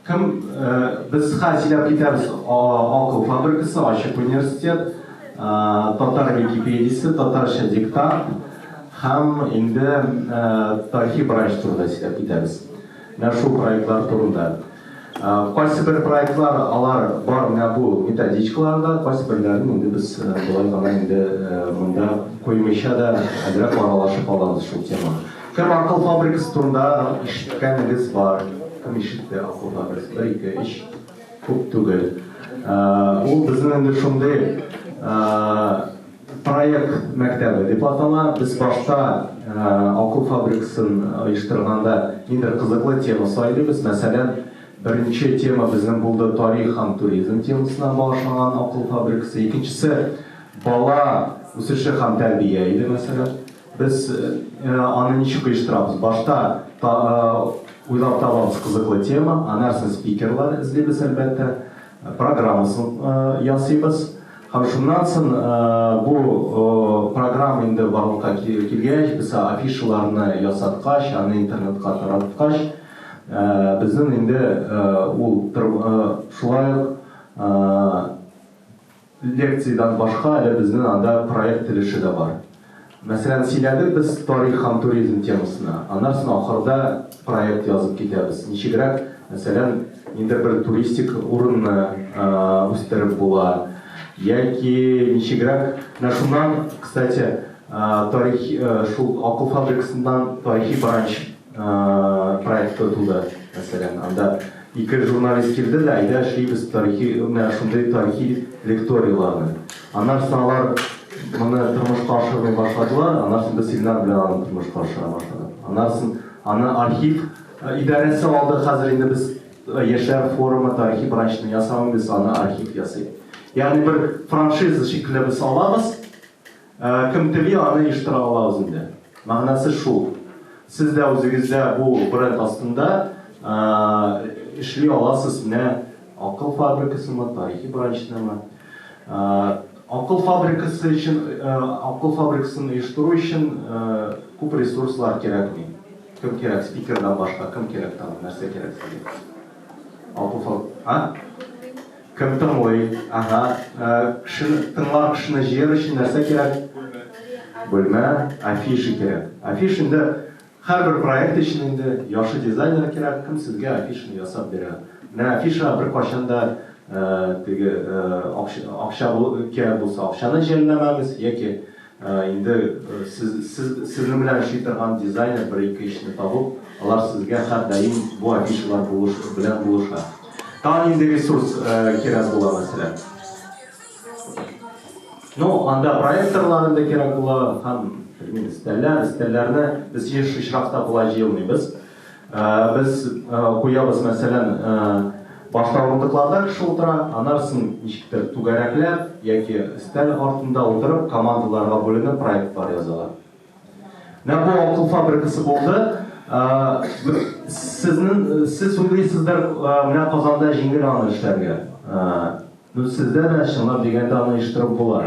Кем без хәзер сөйләп китәбез Акыл фабрикасы, Ачык университет, татар Википедиясе, татарча диктант һәм инде тарихи бранч турында сөйләп китәбез. Менә шул проектлар турында. Кайсы бер проектлар алар бар менә бу методичкаларда, кайсы берләрен инде без болай гына инде монда куймыйча да әзрәк аралашып алабыз шул темага. Кем Акыл фабрикасы турында ишеткәнегез бар? Кем ишетте Акыл фабрикасы? Бер, ике, өч. Күп түгел. Ул безнең инде шундый проект мәктәбе дип атала. Без башта Акыл фабрикасын оештырганда ниндидер кызыклы тема сайлыйбыз. Мәсәлән, беренче тема безнең булды тарих һәм туризм темасына багышланган Акыл фабрикасы. Икенчесе бала үсеше һәм тәрбия иде, мәсәлән. Без аны ничек оештырабыз? Башта уйлап табабыз кызыклы тема, аннан соң спикерлар эзлибез, әлбәттә, программасын ясыйбыз. Һәм шуннан соң бу программа инде барлыкка килгәч, без афишаларны ясаткач, аны интернетка тараткач, безнең инде ул шулай ук лекциядән башка әле безнең анда проект өлеше дә бар. Мәсәлән, сөйләдек без тарих һәм туризм темасына. Аннан соң ахырда проект язып китәбез. Ничегрәк, мәсәлән, ниндидер бер туристик урынны үстереп була. Яки ничегрәк, менә шуннан, кстати, тарих, шул Акыл фабрикасыннан тарихи бранч проекты туды, мәсәлән. Анда ике журналист килде дә, әйдә эшлибез тарихи, менә шундый тарихи лекторийларны. Аннан соң алар моны тормышка ашырмый башладылар, аннан соң без Илнар белән аны тормышка ашыра башладык. Аннан соң аны архив идарәсе алды, хәзер инде без яшьләр форумы тарихи бранчны ясамыйбыз, аны архив ясый. Ягъни бер франшиза шикелле без алабыз, кем тели, аны оештыра алабыз инде. Мәгънәсе шул. Сез дә үзегездә бу бренд астында эшли аласыз, менә Акыл фабрикасымы, тарихи бранчнымы. Акыл фабрикасы өчен, акыл фабрикасын оештыру өчен күп ресурслар кирәкми. Кем кирәк? Спикердан башка кем кирәк тагын? Нәрсә кирәк сезгә? Акыл фаб... А? Кем тыңлый? Ага. Кешене, тыңлар кешене җыяр өчен нәрсә кирәк? Бүлмә. Афиша кирәк. Афиша инде һәрбер проект өчен инде яхшы дизайнер кирәк, кем сезгә афишаны ясап бирә. Менә афиша беркайчан да теге акча кирәк булса, акчаны жәлләмәгез, яки инде сез, сез, сезнең белән эшли торган дизайнер бер-ике кешене табып, алар сезгә һәрдаим бу афишалар булыш, белән булыша. Тагын нинди ресурс кирәк була, мәсәлән? Ну, анда проекторлар инде кирәк була һәм, белмим, өстәлләр, өстәлләрне без еш очракта болай җыелмыйбыз. Без куябыз, мәсәлән, башта урындыкларда кеше утыра, аннан соң ничектер түгәрәкләп яки өстәл артында утырып, командаларга бүленеп проектлар язалар. Менә бу акыл фабрикасы булды. Сезнең, сез уйлыйсыздыр, менә Казанда җиңел аны эшләргә. Ну, сездә дә чынлап дигәндә аны оештырып була.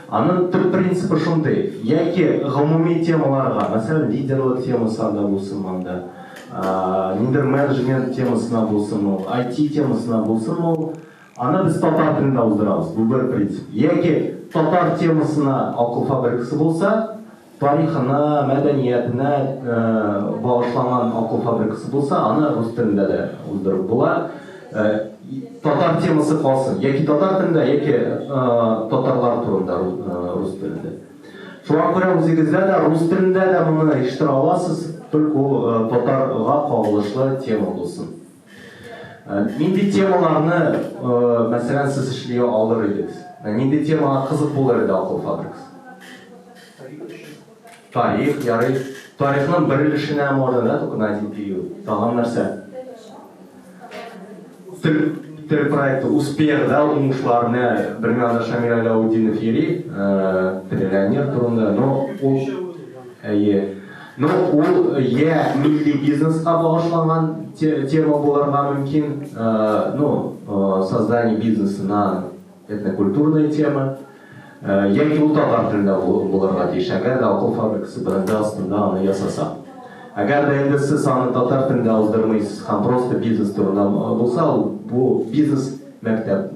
Аның төп принципы шундый, яки гомуми темаларга, мәсәлән, лидерлык темасы анда булсынмы анда, ниндидер менеджмент темасына булсынмы ул, IT темасына булсынмы ул, аны без татар телендә уздырабыз, бу бер принцип. Яки татар темасына акыл фабрикасы булса, тарихына, мәдәниятенә багышланган акыл фабрикасы булса, аны рус телендә дә уздырып була. Татар темасы калсын, яки татар телендә, яки татарлар турында рус телендә. Шуңа күрә үзегездә дә рус телендә дә моны оештыра аласыз, только ул татарга кагылышлы тема булсын. Нинди темаларны, мәсәлән, сез эшли алыр идегез? Нинди темага кызык булыр иде акыл фабрикасы? Тарих, ярый. Тарихның бер өлешенә можно, да, только на один период. Тагын нәрсә? Тел, тел проекты успех, да, уңышлар, менә бер миңа Шамил Аляутдинов йөри, триллионер турында, но ул әйе. Ну, ул я милли бизнеска багышланган тема булырга мөмкин, ну, создание бизнеса на этнокультурные темы, яки ул татар телендә булырга тиеш, әгәр дә Акыл фабрикасы бренды астында аны ясаса. Әгәр дә инде сез аны татар телендә уздырмыйсыз һәм просто бизнес турында булса, ул бу бизнес мәктәп,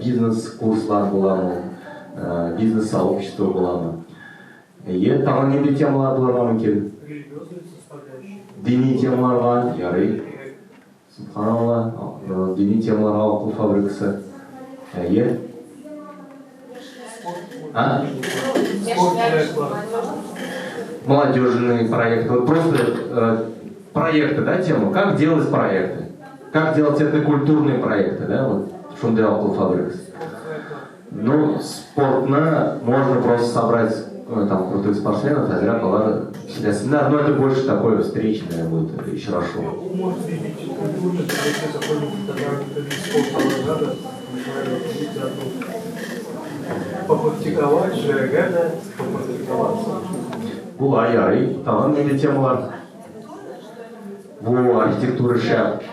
бизнес курслар буламы ул, бизнес сообщество буламы? Әйе, тагын нинди темалар булырга мөмкин? Дини темаларга, ярый. Субханалла, дини темаларга акыл фабрикасы. Әйе. А? Молодежный проект. Вот просто проекты, да, тему? Как делать проекты? Как делать этнокультурные проекты, да? Вот шундый акыл фабрикасы. Ну, спортны можно просто собрать там крутых спортсменов, әзрәк алар сөйләсеннәр. Но это больше такое встречное будет, очрашу. Может быть, культурный проект, заходим спорт, надо, попрактиковать, же, попрактиковаться. Була, ярый. Тагын нинди темалар? Бу архитектура шәп.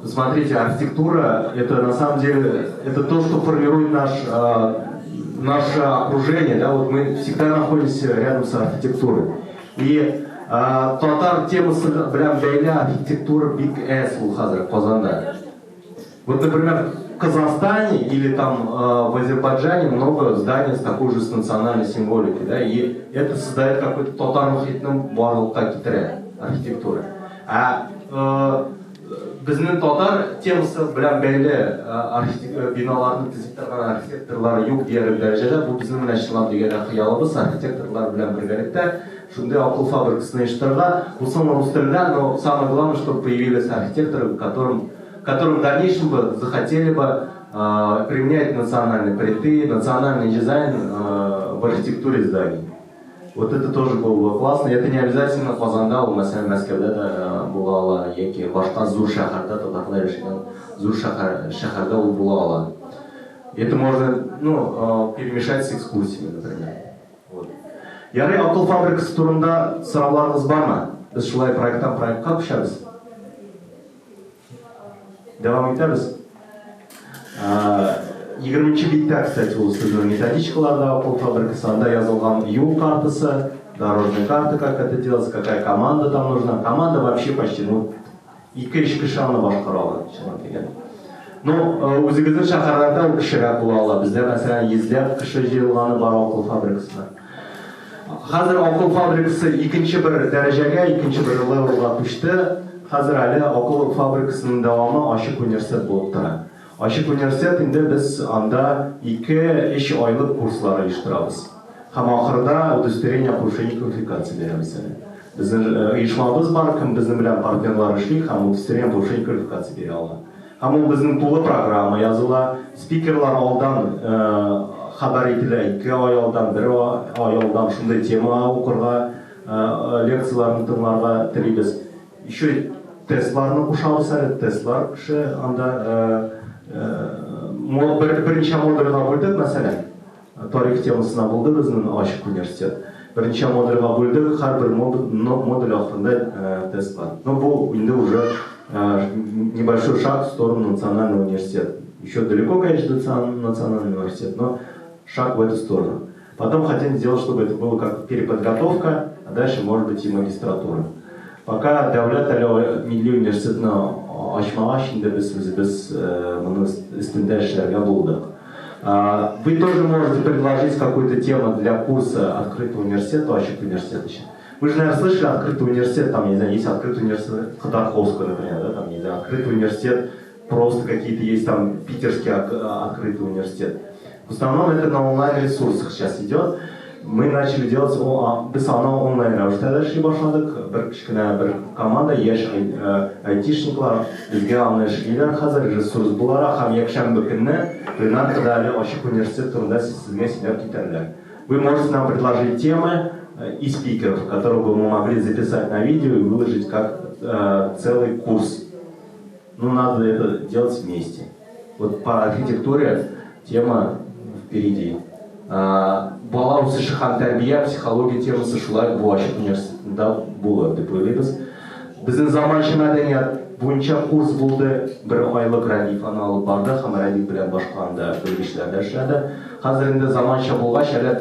Смотрите, архитектура — это на самом деле это то, что формирует наше окружение. Да? Вот мы всегда находимся рядом с архитектурой. И татар темасы белән бәйле архитектура бик әз ул хәзер Казанда. Вот, например, в Казахстане или там в Азербайджане много зданий с такой же с национальной символикой, да, и это создает какой-то татар мохитының барлыкка китерә архитектура. Ә безнең татар темасы белән бәйле биналарны төзеп торган архитекторлар юк диярлек дәрәҗәдә. Бу безнең менә чынлап дигәндә хыялыбыз архитекторлар белән бергәлектә шундый акыл фабрикасын оештырырга. Булсын рус телендә, но самое главное, чтобы появились архитекторы, которым в дальнейшем бы захотели бы применять национальные принты, национальный дизайн в архитектуре зданий. Вот это тоже было бы классно. Это не обязательно Казанда, ул мәсәлән Мәскәүдә дә була ала, яки башка зур шәһәрдә, татарлар яшәгән зур шәһәрдә ул була ала. Это можно, ну, перемешать с экскурсиями, например. Вот. Ярый, акыл фабрикасы турында сорауларыгыз бармы? Без шулай проекттан проектка күчәбез. Дәвам итәбез. 20 биттә, кстати, ул сезнең методичкаларда акыл фабрикасы, анда язылган юл картасы, дорожная карта, как это делается, какая команда там нужна. Команда вообще почти, ну, 2-3 кеше аны башкара ала, чынлап дигәндә. Ну, үзегезнең шәһәрләрдә ул кешерәк була ала. Бездә, мәсәлән, йөзләп кеше җыелганы бар акыл фабрикасына. Хәзер акыл фабрикасы икенче бер дәрәҗәгә, икенче бер левелга күчте. Хәзер әле акыл фабрикасының дәвамы ачык университет булып тора. Ачык университет инде без анда 2-3 айлык курслар оештырабыз. Һәм ахырда удостоверение о повышении квалификации бирәбез әле. Безнең оешмабыз бар, кем безнең белән партнерлар эшли һәм удостоверение о повышении квалификации бирә ала. Һәм ул безнең тулы программа языла. Спикерлар алдан хәбәр ителә, 2 ай алдан, 1 ай алдан шундый тема укырга, лекцияләрне тыңларга телибез. Еще тестларны кушабыз әле, тестлар кеше анда берничә модульгә бүлдек, мәсәлән, тарих темасына булды безнең ачык университет. Берничә модульгә бүлдек, һәрбер модуль ахырында тест бар. Но бу инде уже небольшой шаг в сторону национального университета. Еще далеко, конечно, национальный университет, но шаг в эту сторону. Потом хотим сделать, чтобы это было как переподготовка, а дальше, может быть, и магистратура. Пока дәүләт әле милли университетны ачмагач, инде без үзебез моны өстендә эшләргә булдык. Вы тоже можете предложить какую-то тему для курса открытого университета, ачык университет еще. Вы же, наверное, слышали открытый университет, там, не знаю, есть открытый университет Ходорковского, например, да, там, не знаю, открытый университет, просто какие-то есть там питерский открытый университет. В основном это на онлайн-ресурсах сейчас идет. Мы начали делать, без аны онлайн рәвештә дә эшли башладык. Бер кечкенә бер команда, яшь айтишниклар безгә аны эшлиләр хәзер ресурс буларак һәм якшәмбе көнне пленаркада әле ачык университет турында сезгә сөйләп китәрләр. Вы можете нам предложить темы и спикеров, которых бы мы могли записать на видео и выложить как целый курс. Ну, надо это делать вместе. Вот по архитектуре тема впереди. Бала үсеше һәм тәрбия, психология темасы шулай бу ачык университетында булыр дип уйлыйбыз. Безнең заманча мәдәният буенча курс булды. Бер айлык Рәдиф аны алып барды һәм Рәдиф белән башка анда белгечләр дә эшләде. Хәзер инде заманча булгач, әле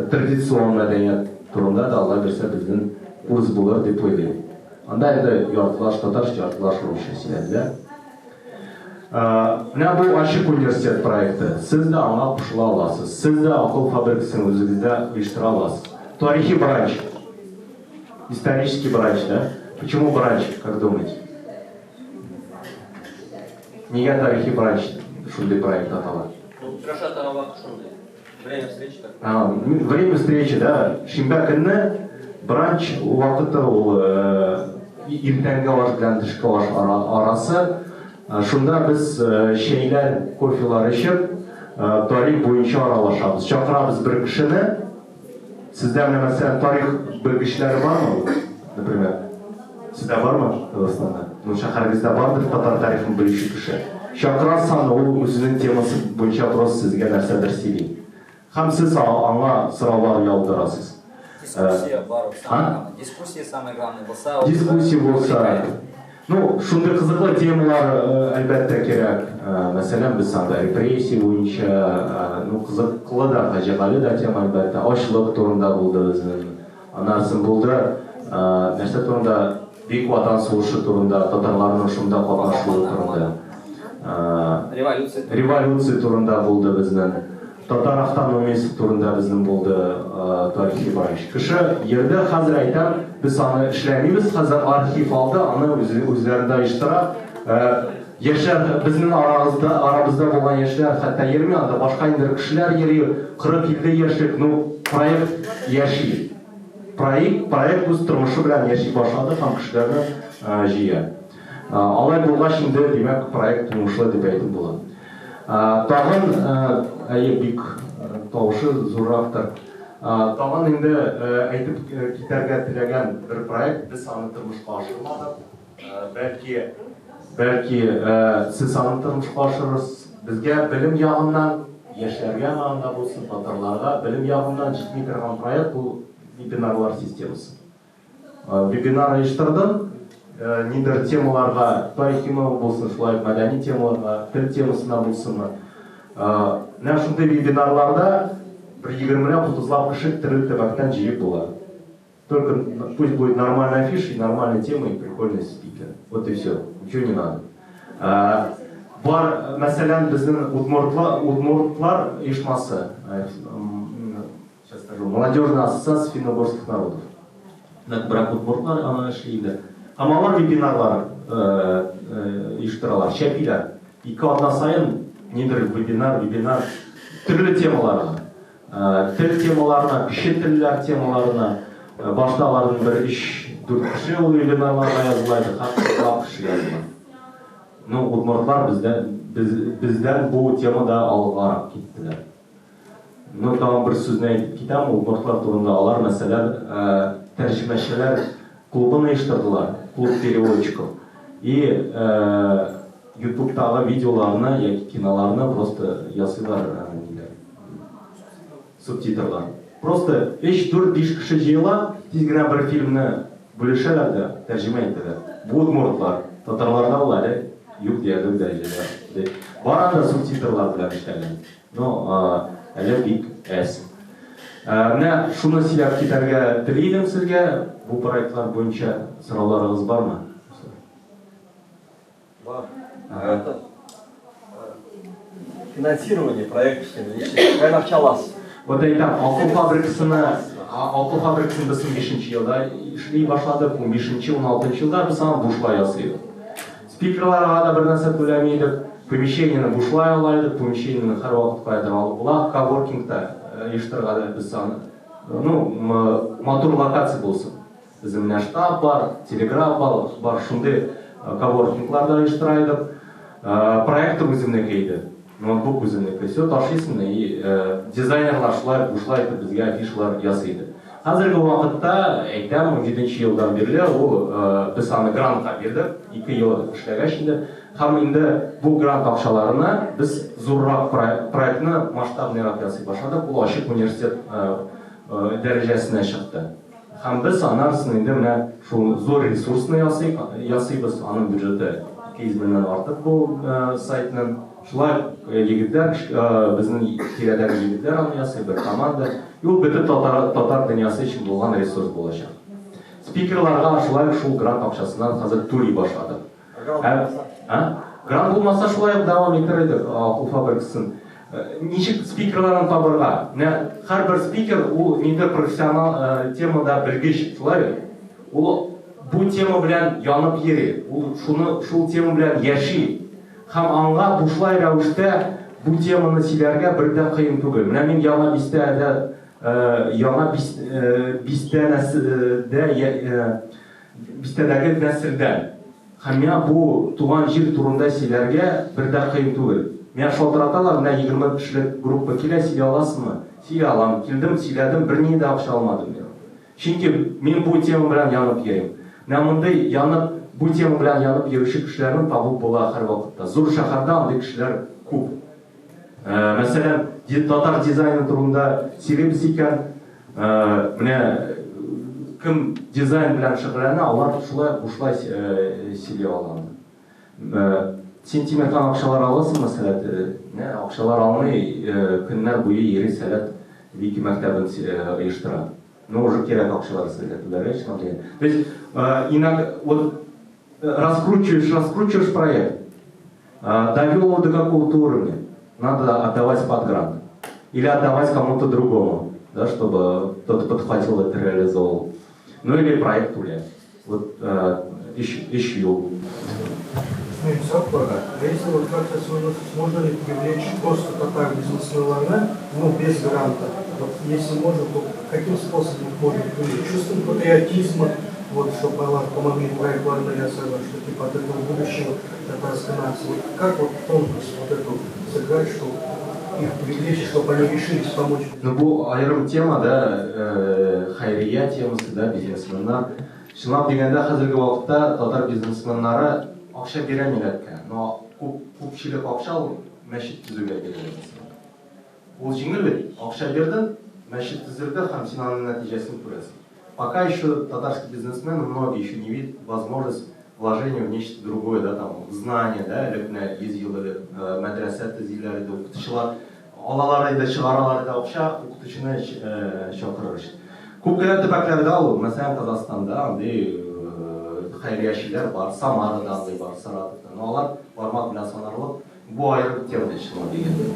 традицион мәдәният турында да Алла бирсә безнең курс булыр дип уйлыйм. Анда инде яртылаш татарча, яртылаш русча сөйләделәр. Менә бу Ачык университет проекты. Сез дә аңа кушыла аласыз. Сез дә акыл фабрикасын үзегездә оештыра аласыз. Тарихи бранч. Исторический бранч, да? Почему бранч, как думаете? Нигә тарихи бранч шундый проект атала? Очраша торган вакыт шундый. Время встречи такое. А, время встречи, да. Шимбә көнне бранч вакыты ул иртәнге аш белән төшке аш арасы. Шунда без чәйләр, кофелар эчеп, тарих буенча аралашабыз. Чакырабыз бер кешене. Сездә менә мәсәлән тарих белгечләре бармы? Например, сездә бармы Татарстанда? Ну, шәһәрегездә бардыр татар тарихын белүче кеше. Чакырасыз аны, ул үзенең темасы буенча просто сезгә нәрсәдер сөйли. Һәм сез аңа сораулар яудырасыз. Дискуссия бар, самое главное. Дискуссия самое главное булса. Дискуссия булса. Ну, шундый кызыклы темалар, әлбәттә, кирәк. Мәсәлән, без анда репрессия буенча, ну, кызыклы да, фаҗигале дә тема, әлбәттә. Ачлык турында булды безнең. Аннан булды, нәрсә турында? Бөек Ватан сугышы турында, татарларның шунда катнашуы турында. Революция. Революция турында булды безнең. Татар автономиясе турында безнең булды тарихи бранч. Кеше йөрде, хәзер әйтәм, без аны эшләмибез, хәзер архив алды, аны үзләрендә оештыра. Яшьләр, безнең арабызда, арабызда булган яшьләр хәтта йөрми, анда башка инде кешеләр йөри, 40-50 яшьлек, ну, проект яши. Проект үз тормышы белән яши башлады һәм кешеләрне җыя. Алай булгач инде, димәк, проект уңышлы дип әйтеп була. Тагын, әйе, бик тавышы зуррактыр. Тагын инде әйтеп китәргә теләгән бер проект, без аны тормышка ашырмадык. Бәлки, сез аны тормышка ашырырсыз. Безгә белем ягыннан, яшьләргә анда булсын, татарларга белем ягыннан җитми торган проект ул вебинарлар системасы. Вебинар оештырдым, нидер темаларга, тарихима булсын, шулай ук мәдәни темаларга, тел темасына булсынмы. Менә шундый вебинарларда бер егермеләп, утызлап кеше төрле төбәктән җыеп була. Только пусть будет нормальная афиша и нормальная тема и прикольный спикер. Вот и все. Ничего не надо. Бар, мәсәлән, безнең удмуртлар оешмасы, сейчас скажу, Молодежная ассоциация финно-угорских народов. Брак удмуртлар аны эшли инде. Һәм алар вебинарлар оештыралар, чәпиләр. 2 атна саен нидер вебинар, вебинар төрле темаларга. Тел темаларына, кече телләр темаларына. Башта аларның бер 3-4 кеше ул вебинарларга языла иде, һәм күпләп кеше языла. Ну, удмуртлар бездән бу темада алгарак киттеләр. Ну, тагын бер сүзне әйтеп китәм, удмуртлар турында. Алар, мәсәлән, тәрҗемәчеләр клубын оештырдылар, клуб переводчиков. И YouTube'тагы видеоларны яки киноларны просто ясыйлар, ниләр, субтитрлар. Просто 3, 4, 5 кеше җыела, тиз генә бер фильмны бүлешәләр дә, тәрҗемә итәләр. Бу удмуртлар, татарларда ул әле юк диярлек дәрәҗәдә. Бар анда субтитрлар белән эшләгән. Но әле бик әз. Менә шуны сөйләп китәргә тели идем сезгә. Бу проектлар буенча сорауларыгыз бармы? Бар. Финансирование проекта кайдан акча аласыз? Вот әйтәм, акыл фабрикасын без 15 елда эшли башладык, 15-16 елда без аны бушлай ясыйбыз. Спикерларга да бер нәрсә түләми идек, помещениене бушлай ала идек, помещениене һәрвакыт каядыр алып була, коворкингта оештырырга да без аны, ну, матур локация булсын. Безнең менә штаб бар, телеграф бар, шундый коворкингларда оештыра идек. Проектор үземнеке иде, ноутбук үземнеке. Все ташыйсың, и дизайнерлар шулай бушлай итеп безгә афишалар ясый иде. Хәзерге вакытта, әйтәм, 17 елдан бирле ул без аны грантка бирдек, 2 ел эшләгәч инде. Һәм инде бу грант акчаларына без зуррак проектны масштабныйрак ясый башладык. Ул ачык университет дәрәҗәсенә чыкты. Һәм без аннан соң инде менә шул зур ресурсны ясыйбыз, аның бюджеты 200 меңнән артык бу сайтның. Шулай егетләр, безнең тирәдәге егетләр аны ясый, бер команда. И ул бөтен татар дөньясы өчен булган ресурс булачак. Спикерларга шулай шул грант акчасыннан хәзер түли башладык. Грант булмаса шулай ук дәвам итәр идек Акыл фабрикасын. Ничек спикерларны табырга? Менә һәрбер спикер ул ниндидер профессионал темада белгеч, шулай бит? Ул бу тема белән янып йөри, ул шуны шул тема белән яши. Һәм аңа бушлай рәвештә бу теманы сөйләргә бер дә кыен түгел. Менә мин Яңа бистәдә Яңа бистә бистәдәге нәселдән. Һәм миңа бу туган җир турында сөйләргә бер дә кыен түгел. Миңа шалтыраталар, менә 20 кешелек группа килә, сөйли аласызмы? Сөйли алам. Килдем, сөйләдем, бернинди дә акча алмадым мин. Чөнки мин бу тема белән янып йөрим. Менә мондый янып, бу тема белән янып йөрүче кешеләрне табып була һәрвакытта. Зур шәһәрдә андый кешеләр күп. Мәсәлән, татар дизайны турында сөйлибез икән, менә кем дизайн белән шөгыльләнә, алар шулай бушлай сөйли ала аны. Син, Тимерхан, акчалар аласыңмы, Сәләт? Менә акчалар алмый, көннәр буе йөри Сәләт Вики мәктәбен оештыра. Ну, уже кирәк акчалар сезгә түләргә, чынлап дигән. То есть, иногда, вот, раскручиваешь, раскручиваешь проект, довел его до какого-то уровня, надо отдавать под грант. Или отдавать кому-то другому, да, чтобы кто-то подхватил это, реализовал. Ну или проект уля. Вот ищу. А если вот как-то можно ли привлечь просто татар бизнесменов, но без гранта? Вот если можно, то каким способом можно привлечь? Чувством патриотизма, вот, чтобы алар помогли проект ясарга, что типа от этого будущего татарской нации. Вот как вот тонкость вот эту сыграть, чтобы их привлечь, чтобы они решились помочь? Ну, бу аерым тема, да, хәйрия темасы, да, бизнесменнар. Чынлап дигәндә, хәзерге вакытта татар бизнесменнары акча бирә милләткә, но күпчелек акча ул мәчет төзүгә бирелә. Ул җиңел бит, акча бирдең, мәчет төзелде һәм син аның нәтиҗәсен күрәсең. Пока еще татарский бизнесмен многие еще не видят возможность вложения в нечто другое, да, там, в знания, да, элек менә 100 ел элек мәдрәсә төзиләр иде, укытучылар алалар иде, чыгаралар иде акча, укытучыны чакырыр өчен. Күп кенә төбәкләрдә ул, мәсәлән, Казахстанда андый хәйриячеләр бар, Самарада андый бар, Саратовта. Но алар бармак белән санарлык. Бу аерым тема, чынлап дигәндә.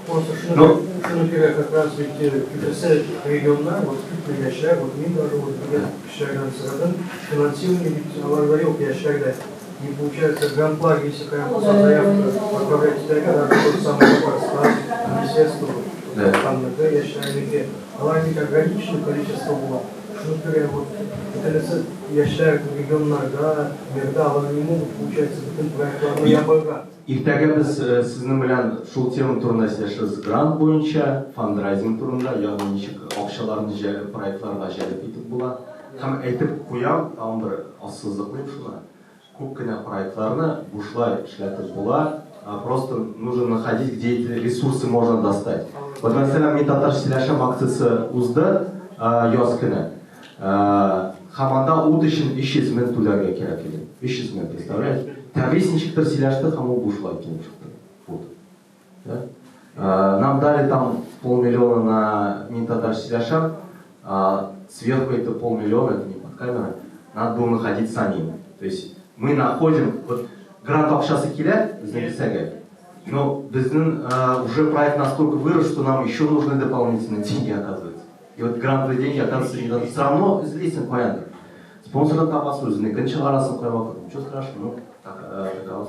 Просто шуны кирәк, как раз ведь күбесе регионнар, вот күп яшьләр, вот мин даже вот дигән кешеләрдән сорадым, финансирование ведь аларда юк яшьләрдә. Не получается грантлар, если прям заявку отправлять итәргә, даже тот самый Татарстан, министерство, там яшьләрнеке, алар бит ограниченное количество була. Шуны күрә, вот бөтенесе яшьләр регионнарда, мирда, алар не могут, получается, бөтен проектларны ябарга. Иртәгә без сезнең белән шул тема турында сөйләшербез. Грант буенча, фандрайзинг турында, ягъни ничек акчаларны проектларга җәлеп итеп була. Һәм әйтеп куям, тагын бер ассызыклыйм шуны. Күп кенә проектларны бушлай эшләтеп була. Просто нужно находить, где эти ресурсы можно достать. Вот, мәсәлән, Мин татарча сөйләшәм акциясе узды яз көне. Һәм анда ут өчен 300 мең түләргә кирәк иде. 300 мең, представляете? Тәбрис ничектер сөйләште һәм ул бушлай килеп чыкты. Вот. Да? Нам дали там 500 000 на Мин татарча сөйләшәм, сверху это 500 000, это не под камерой, надо было находить самим. То есть мы находим, вот грант акчасы килә безнең кесәгә, но безнең уже проект настолько вырос, что нам еще нужны дополнительные деньги, оказывается. И вот грантовые деньги, оказывается, не дадут. Все равно эзлисең каяндыр. Спонсорны табасың, үзенекен чыгарасың кайвакыт. Ничего страшного, ну, так, такова.